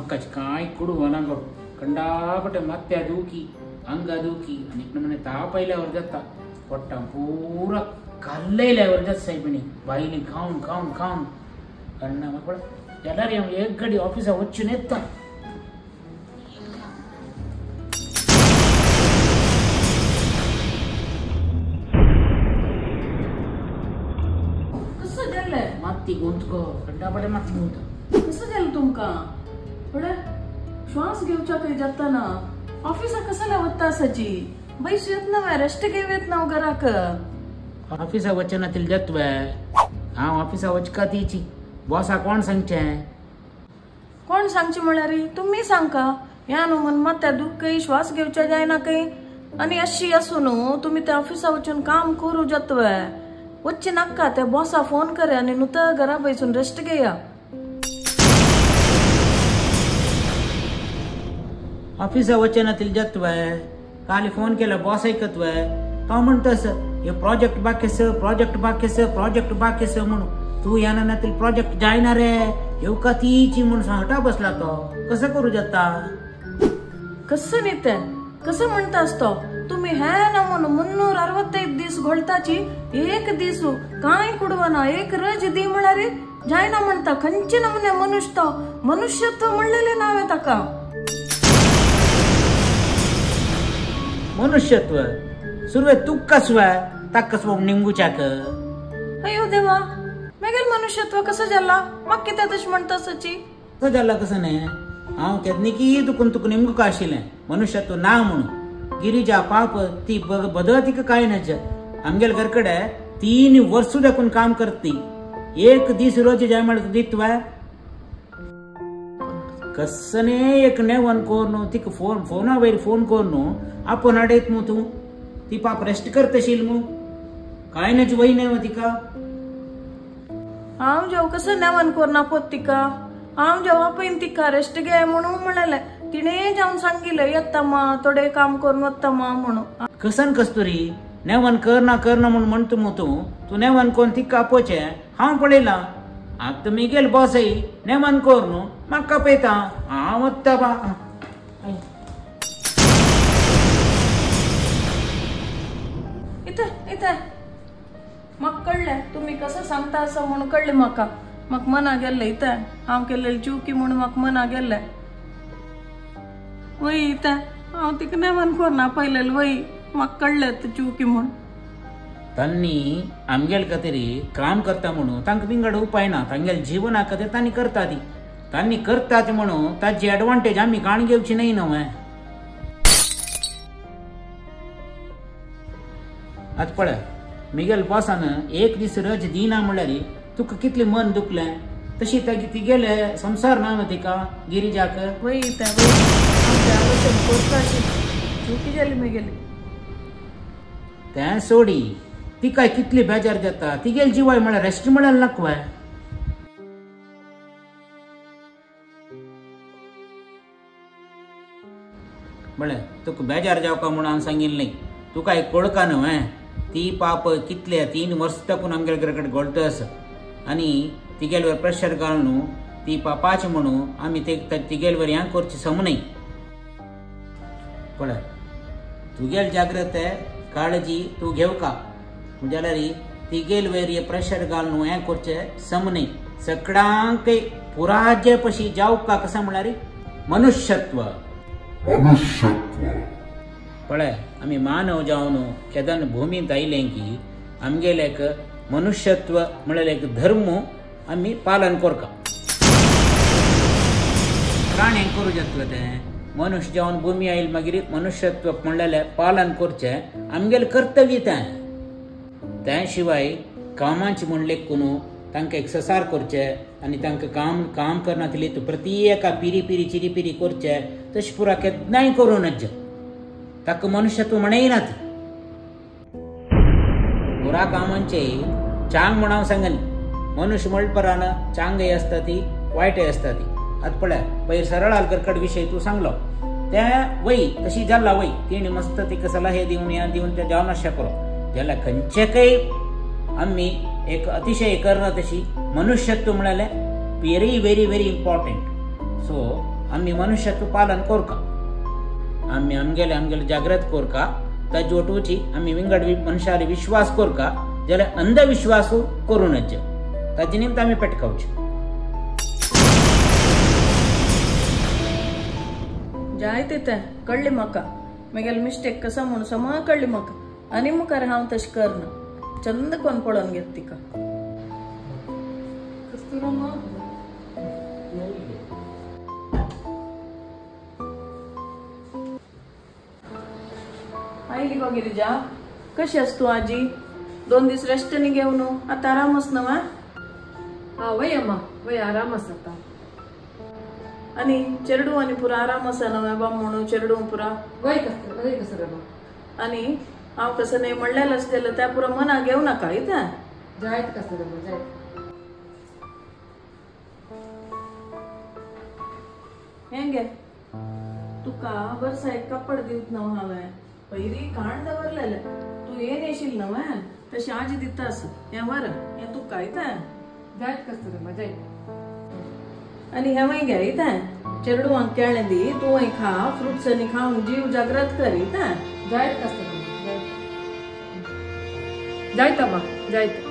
म्हाका कांय कुडू ना गो कंडापटे मात्या दुखी अंगा दुखी आनी नमने ताप आयल्यावर जाता पोट्टा पुरा कल्लयल्यावर जाता सायबिणी भायली खावन खावन खावन कण्णा म्हाका जाल्यार हांव एक घडी ऑफिसा वचून येता. कसं जालें? माती गुंत गो कंडापटे माती गुंत. कसं जालें तुमकां? पळय श्वास घेवच्या खंय जाता ना. ऑफिसा कसले वता सची बैस येत ना रेस्ट घेव येत ना घराक. ऑफिसा वचना तिल जातवे हांव ऑफिसा वचका तीची बॉसा कोण सांगचें? कोण सांगचें म्हळ्यार तुमी सांगका ह्या न्हू मन मात्या दुखय श्वास घेवच्या जायना खंय आनी अशी आसूं न्हू तुमी त्या ऑफिसा वचून काम करूं जातवे. वच्चे नाका त्या बॉसा फोन करे आनी न्हू तर घरा बैसून रेस्ट घेया. ऑफिसा वचना तिल जातवे काली फोन केला बॉस ऐकतवे तो म्हणतस हे प्रोजेक्ट बाकी आसा प्रोजेक्ट बाकी आसा प्रोजेक्ट बाकी आसा म्हणून तूं येना ना तिल प्रोजेक्ट जायना रे येवका तीची म्हणून हटा बसला तो कसं करू जाता? कसं न्ही तें कसं म्हणतास तो तुमी हे ना म्हणून 365 दीस घोळताची एक दीस कांय कुडवना एक रज दी म्हळ्यार जायना म्हणटा. खंयचे नमुने मनुष्य तो मनुष्यत्व म्हणलेलें नांव ताका. मनुष्यत्व सुरवेक तूं कसवा ताका कसवा निमगुच्याक. अयो देवा मागीर मनुष्यत्व कसं जाला म्हाका कित्याक तशें म्हणटा सची? कसं जाला कसं न्ही हांव केदनिकी तुकून तुका निमगुका आशिल्लें मनुष्यत्व ना म्हणून. गिरिजा पाप ती बदल तिका कांय नाच. आमगेले घर कडेन 3 वर्सां दाखून काम करती एक दीस रोज जाय म्हळ्यार दितवे कसने एक नेवन कोरून तिका फोन फोना वयर फोन कोरून आपोवन हाडयत मू तूं ती पाप रेस्ट करतशील मू कांय नाच वय न्हय तिका. हांव जेव कसं नेवन करून आपोत तिका? हांव जेव आपयन तिका रेस्ट घे म्हणून म्हणलें तिणें जावन सांगिल्लें येता मा थोडें काम करून वता मा म्हणून. कसन कस्तुरी नेवन करना करना म्हणून म्हणटा मू तूं तूं नेवन कोन्न तिका आपोवचें हांव पळयलां. आतां मिगेल बॉसय नेवन कर न्हू म्हाका आपयता हांव वता बा. इथे इथे म्हाका कळ्ळें तुमी कसं सांगता आसा म्हणून कळ्ळें म्हाका. म्हाका मना गेल्लें इथे हांव केल्लें चुकी म्हणून म्हाका मना गेल्लें. वय इथे हांव तिका नेवन करून आपयलेलें वय म्हाका कळ्ळें चुकी म्हूण. तांणी आमगेले खातीर काम करता म्हणून तांकां विंगड उपाय ना. तांगेले जिवना खातीर तांणी करता ती तांणी करतात म्हणून ताची एडवांटेज आमी काण घेवची न्हय न्हू. आतां पळय मिगेल बॉसान एक दीस रज दिना म्हणल्यार तुका कितलें मन दुखलें तशी तिगेले संवसार ना तिका गिरिजाक. वय चुकी जाली मिगेली तें सोडी तिका कितली बेजार जाता तिगेल जिवाय म्हळ्यार रेस्ट म्हळ्यार नाका. म्हळें तुका बेजार जावका म्हणून हांवें सांगिल्लें न्हय तुका एक कोळका न्हय ती पाप कितले 3 वर्सां ताकून आमगेले घरा कडेन घोळटा आसा आनी तिगेले वर प्रेशर घालून न्हू ती पापाची म्हणून आमी तिगेले वर हें करचें सम न्हय. पळय तुगेल जाग्रत काळजी तूं घेवका जाल्यार तिगेल वयर हे प्रेशर घालून हें करचें सम न्हय. सगळ्यांक पुराजे पशी जावका कसं म्हळ्यार मनुष्यत्व. पळय आमी मानव जावन केदन भुमींत आयलें की आमगेलें एक मनुष्यत्व म्हळ्यार एक धर्म आमी पालन करका. प्राण्यांक करूं जातलें तें मनुष्य जावन भुमी आयल मागीर मनुष्यत्व म्हणलेलें पालन करचें आमगेलें कर्तव्य तें. त्या शिवाय कामाचें म्हण लेखून तांकां एक ससार करचें आनी तांकां काम काम करना तूं प्रत्येका पिरी पिरी चिरी पिरी करचें तशें पुरा केन्नाय करूं नज ताका मनुष्यत्व म्हणयनात. पुरा कामांचे चांग म्हण हांव सांगली मनुष्य म्हणपरान चांगय आसता ती वायटय आसता ती. आतां पळय पयर सरळ आलकरकट विशय तूं सांगलो तें वय तशी जाला वय तिणें मस्त तिका सलाहे दिवन हें दिवन तें जावन अशें करो जाल्यार खंयचे आमी एक अतिशय करना तशी मनुष्यत्व म्हळ्यार very very very important. So आमी मनुष्यत्व पालन कोरका, आमी आमगेले आमगेले जागृत कोरका, ताजे वटूची आमी विंगड मनशाले विश्वास कोरका, जाल्यार अंधविश्वास करूं नज, ताजे निमित्त आमी पेटकावचे. जाय ते कळ्ळी म्हाका मेगेले मिस्टेक कसा म्हूण समा कळ्ळी म्हाका, आनी मुखार हांव तशें करना, चंद कोण पळोवन घेत तिका. आयली गो गिरिजा, कशी आस तूं आजी? 2 दीस रेस्ट न्ही घेवन आतां आराम आस न्हू? हा वय अम्मा, वय आराम आसा आतां. आनी चेडू आनी पुरा आराम आसा न्हू बामणू चेडू पुरा? वय कसं वय कसं बाबा. आनी हांव कसं न्ही म्हणलेलें आसलें त्या पुरा मनाक घेवं नाका इतें. जायत कसं बाबा जायत. हें घे तुका वर्सा एक कपड दिवत न्हू हांवें, पयलीं काण दवरलेलें, तूं येन येशील न्हू तशें आजी दितास, हें वर हें तुका इतें. जायत कसं बाबा जायत. आनी हेंवूय घे इतें, चेडवांक केळें दी, तूंय खा, फ्रुट्स आनी खावन जीव जागृत कर इतें. जायत कसं बाबा जायत. जायत अम्मा जायत.